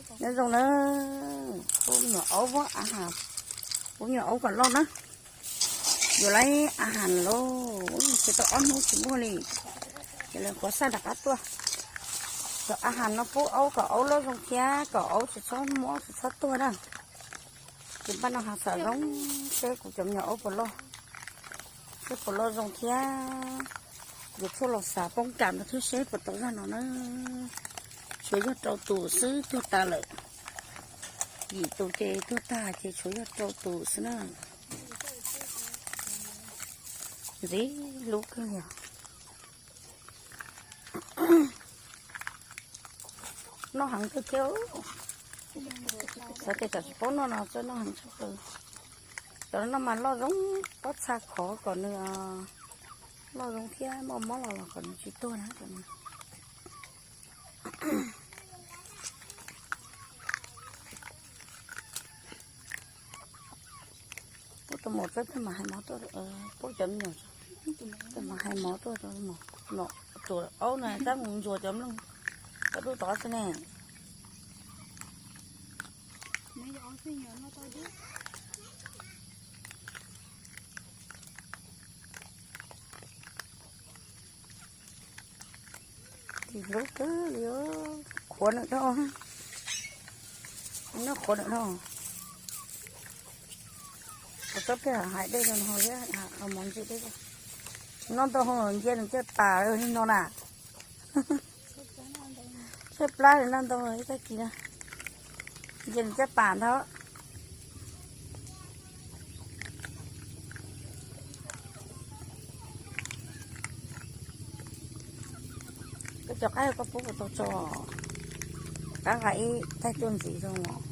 Nyob zoo na, pub nyuam aub, pub nyuam aub kom loj na. Yuav lawv a has lauj, tsis tau ob hnub tsis muaj li. Ces lawv qhuav xaj rov qab tuaj. Cov a has no pub aub kom aub loj zoo thiab kom aub tsis txhob mob tsis txhob tuag na. Ces npaj no hav xav zoo seb kuv cov me nyuam aub puas loj, seb puas loj zoo thiab. Yuav tshuaj los xav poob kam no thiab seb puas tau zaj no na. Tshuav yog rau tus xwb tuag tas lawm. Yim tus ces tuag tas ces tshuav yog rau tus xwb na. Ntxim hlub kawg li. Noj heev kawg thiab. Xav tias tsam tsis paub noj no txawj noj heev tshaj plaws. Cov no mas loj zoo, pob txha khov kom nws loj zoo thiab muaj mob los los kom nws tsis tuag na. Pub tus maum txawb tej mas hais mov tuaj, pub cov me nyuam txawb tej mas hais mov tuaj, tus aub na tab mus ntsuas cov mloog, cov dub tod xwb ne. Ntxim hlub kawg li, qhuav nws dhau, noj qhuav nws dhau. Ua tsob plig hais dej rau nws haus thiab, haus mov ntsis dej. Noj ntau hau ncia nws caj pas li no na. Caj plab noj ntau ib tag kis na, ncia nws caj pas ntag. Koj cov qaib koj pub puas tau tso? Qab nqa ib taig tuaj ntxiv zoo os.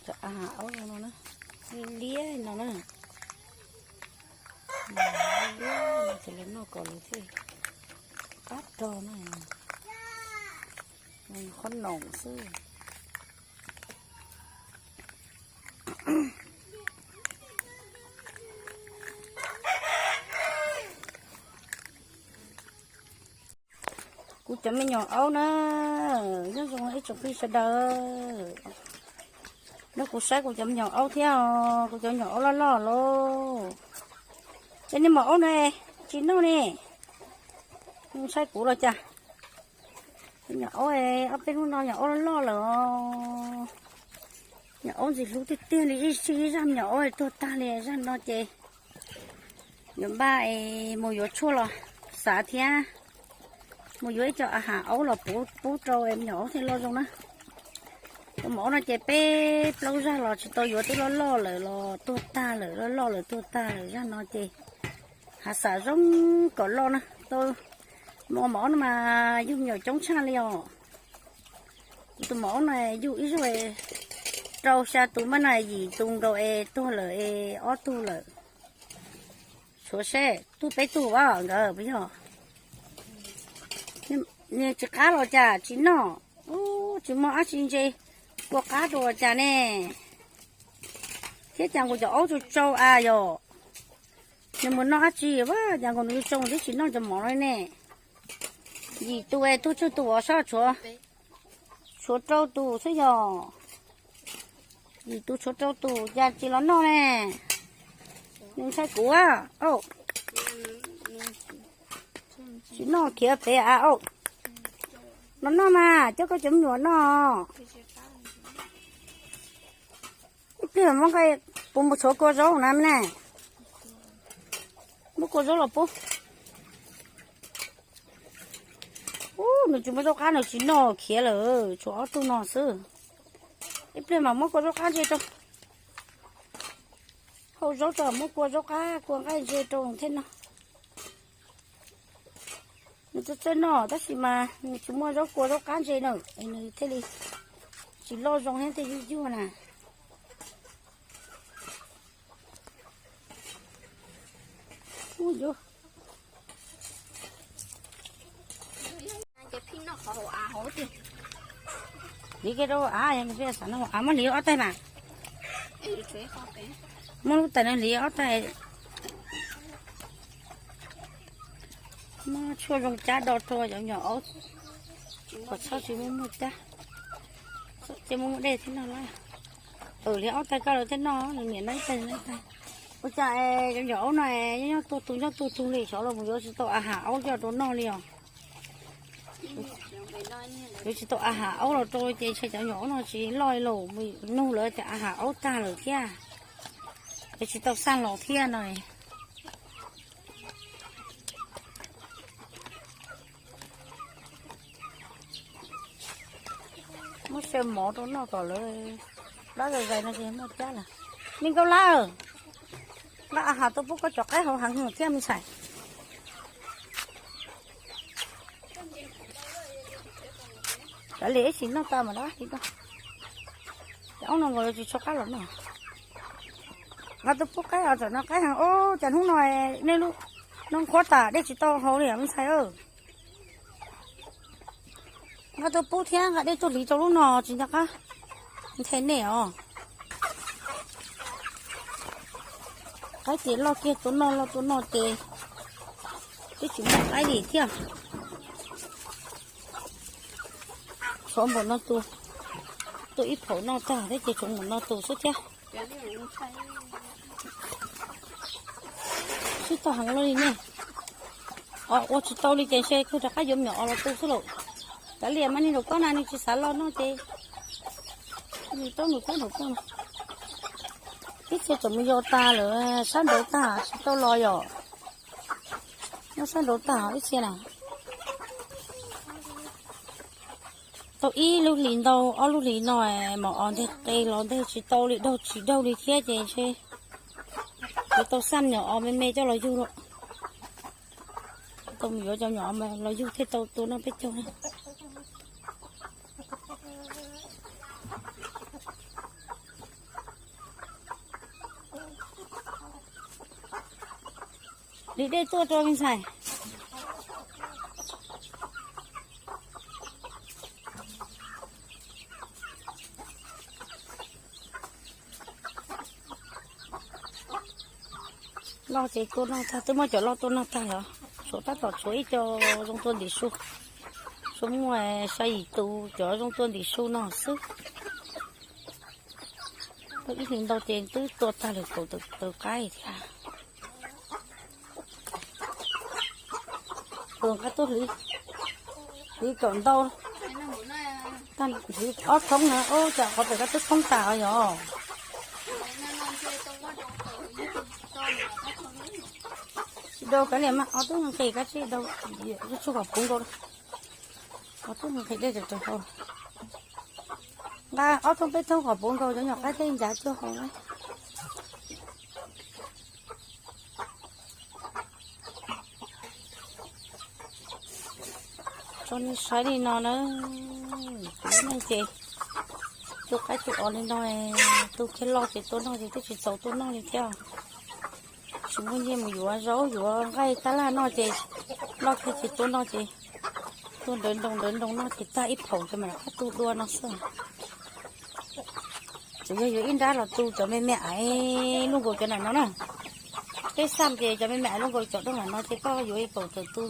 Cov a has aub no na, liab liab no na. Liab no ces lawv noj kom lawv thiaj qab rog na. Qhob noom xwb. Kuv cov me nyuam aub na, nyob zoo ib tsoom phooj ywg sawv daws. Nrog kuv saib kuv cov me nyuam aub thiab os, kuv cov me nyuam aub loj loj lauj. Ces nej maum aub na, tsis noj ne. Saib kuv los cas. Nyuam aub, ob peb hnub no nyuam aub loj loj lawm os. Nyuam aub ntxim hlub tiag tiag li, ib zaj me nyuam aub tuag tag li, zaj no ces yuav npaj mus yuav tshuaj los xav thiab, mus yuav ib co a has aub los pub rau me nyuam aub thiaj loj zoo na. Tus maum aub no ces peb plaub zaj los tsis tau yuav, twb loj loj lawm los tuag tag lawm, loj loj lawm tuag tag lawm, zaj no ces hav xav zoo kom loj na. Tau mus ua maum aub no mas yug me nyuam coob tshaj li os. Kuv tus maum aub no yug ib zaug rau xya tus, mas no yim tus nkaus es tuag lawm es ob tug lawm. Tshuav seb tuag peb tug as nkawd puas yog. Nws tsis qab los cas tsis noj, ub tsis muaj dab tsi ntse, kua qab rau los cas ne. Thiab cas nkaus cov aub tsau tsau as yom. Nws mus noj dab tsi, cas nkaus nws tsau twb tsis noj cov mov no ne. Yim tus es tuag tsawg tus as, tshuav, tshuav rau tus xwb yog. Yim tus tshuav rau tus cas tsis los noj ne. Nws ntshai kuv a. Tsis noj khiav pem a. Los noj mas coj koj cov me nyuam noj. Ib pliag muab nqaij, puas mus tshuav kua zaub na ne. Muab kua zaub los pub. Ub, nws tsis muaj zaub qab nws tsis noj khiav lawm, tshuav ob tug no xwb. Ib pliag mas muab kua zaub qab ntse rau. Hau zaub tso, muab kua zaub qab kua nqaij ntse rau thiaj noj. Nws txawj txawj noj tab sis mas nws tsis muaj zaub kua zaub qab ntse na, es nws thiaj li tsis loj zoo thiab thiaj yuag yuag na. Ub yuv, Hliv kiag rau av, yog xav no av muab hliv ob taig mas. Muab lub tais no hliv ob taig. Muab tshuaj zoo cab do rau cov nyuam aub, kom txhob tsis muaj muaj cab, ces muaj muaj dej thiab no lawm. Hliv ob taig koj lawv thiaj noj, nws niam noj ib taig noj ib taig. Ua cas cov nyuam aub no nyob nyob tuag tug nyob tuag tug li, xyov los mus yuav tsis tau a has aub coj rau noj li os. Yuav tsis tau a has aub los rau ces ntshe cov nyuam aub no tsis loj li lawm, nug lawv tias a has aub tag lawm thiab, yuav tsis tau xaj los thiab no. Muab xyaw mov rau noj kom lawv plab zais zais no ces muaj cab lawm. Me Nkauj Lab, nqa a has tuaj pub koj cov qaib hauv heev thiab me ntxhais. Kav liam ib sim noj tas mas dab li no. Cov aub no nkaus yuav tsis tso qaib los noj. Nqa tuaj pub qaib os, tam no qaib heev. Ub, cas hnub no nej lub no qhuav tas dej tsis tau haus li me ntxhais. Nqa tuaj pub thiab nqa dej tuaj hliv rau lub no tsis nco qab nthe nej os. Qaib ces loj kiag tua noj loj tua noj ces twb tsis muaj qaib li thiab. Tshuav npaum no tus, tua ib phaum noj tag thiab ces tshuav npaum no tus xwb thiab. Sib tau heev li ne. Ua tsis tau li ces ntshe kawg rov qab yuav me nyuam os los tu xwb lauj. Kav liam mas nej nraum koj na nej tsis xav los noj ces nws rab nraum koj nraum koj. Ib txhia tseem mus yos tas lawm, sab nraud tag tsis tau los yom. Nyob sab nraud tag ib txhia na. Tau ib lub hlis ntau ob lub hlis no, mas os nteg qe los nteg tsis tau li, daug tsis daug li thiab ces ntshe yuav tau xaj me nyuam os me me coj los yug lawm. Tau mus yuav cov me nyuam os los yug thiaj tau tua noj peb caug. Li dej tuaj rau me ntxhais. Loj ces tua noj tag, twb muab cov loj tua noj tag los tshuav tab tom tshuav ib co zoo tua ntim su. Tshuav muaj xya yim tus cov zoo tua ntim su no xwb. Ib hlis ntau ces twb tua tag lawm kaum tawm qaib thiab. Tus nqa tuaj hliv, hliv kom ntau, hliv ob thoob na, ub, cas qhov pem koj twb thoob tas yog. Tsis dau kav liam mas, ob tug nqhis kab tsib dau, tsuj kom puv nkaus, ob tug nqhis dej raws raws hau. Nqa ob thoob peb thoob kom puv nkaus cov nyuam qaib thiaj ncav cuag hau na. Tso nej saib li no na, kuv lub neej ces tu qaib tu os li no, tu kiag loj ces tua noj ces twb tsis txaus tua noj li thiab. Tsis muaj nyiaj mus yuav zaub yuav nqaij tab laj noj ces loj kiag ces tua noj ces tua nrawv nroos nrawv nroos noj ces tag ib phaum ces mam rov qab tu dua no xwb. Tsuas yog yuav ib nrab los tu cov me me aiv luaj nkaus cov nam no na. Peb xaj ces cov me me aiv luaj nkaus cov rooj nam no ces koj yuav ib paum tawm tu,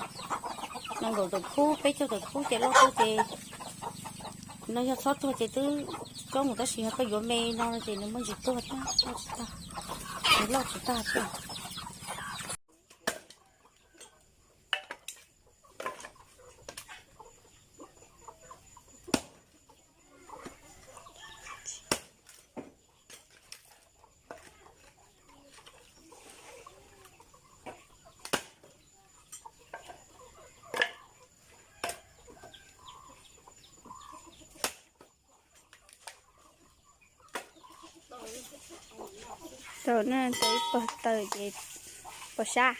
nees nkaum tawm khub peb caug tawm khub ces loj tuaj ces no yog txhob tuag ces twb cob mus tab sis yog koj yuav me no ces nws muaj ntsis tuag thiab, nws loj tsis tag thiab. Tau na, tau ib pog taw ces pog sab.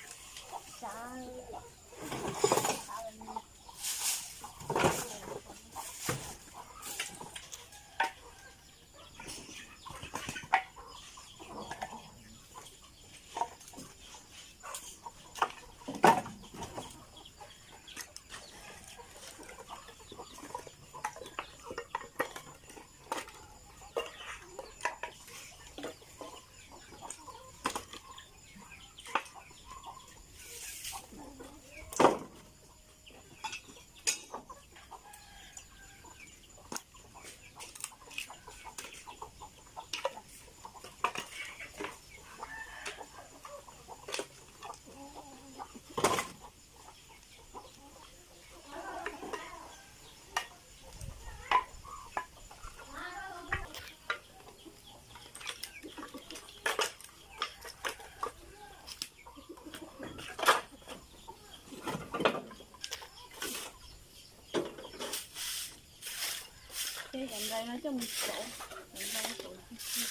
Cov no coj mus rauv, rauv rau rauv tib si.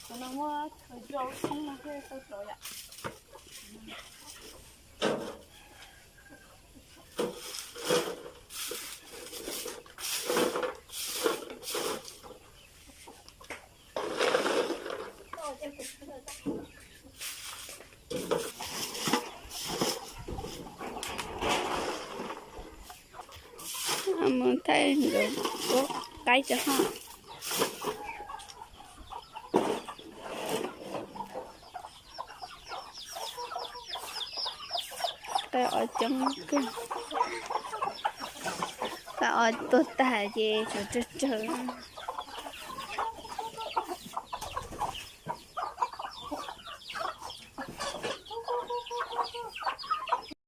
Cov no muab chaw rau xwb no thiaj tau rauv yom. Mus thaij nkawd ua qaib rau hov. Qaib os coob kawg. Qaib os tuag tag ces tshuav tsawg tsawg.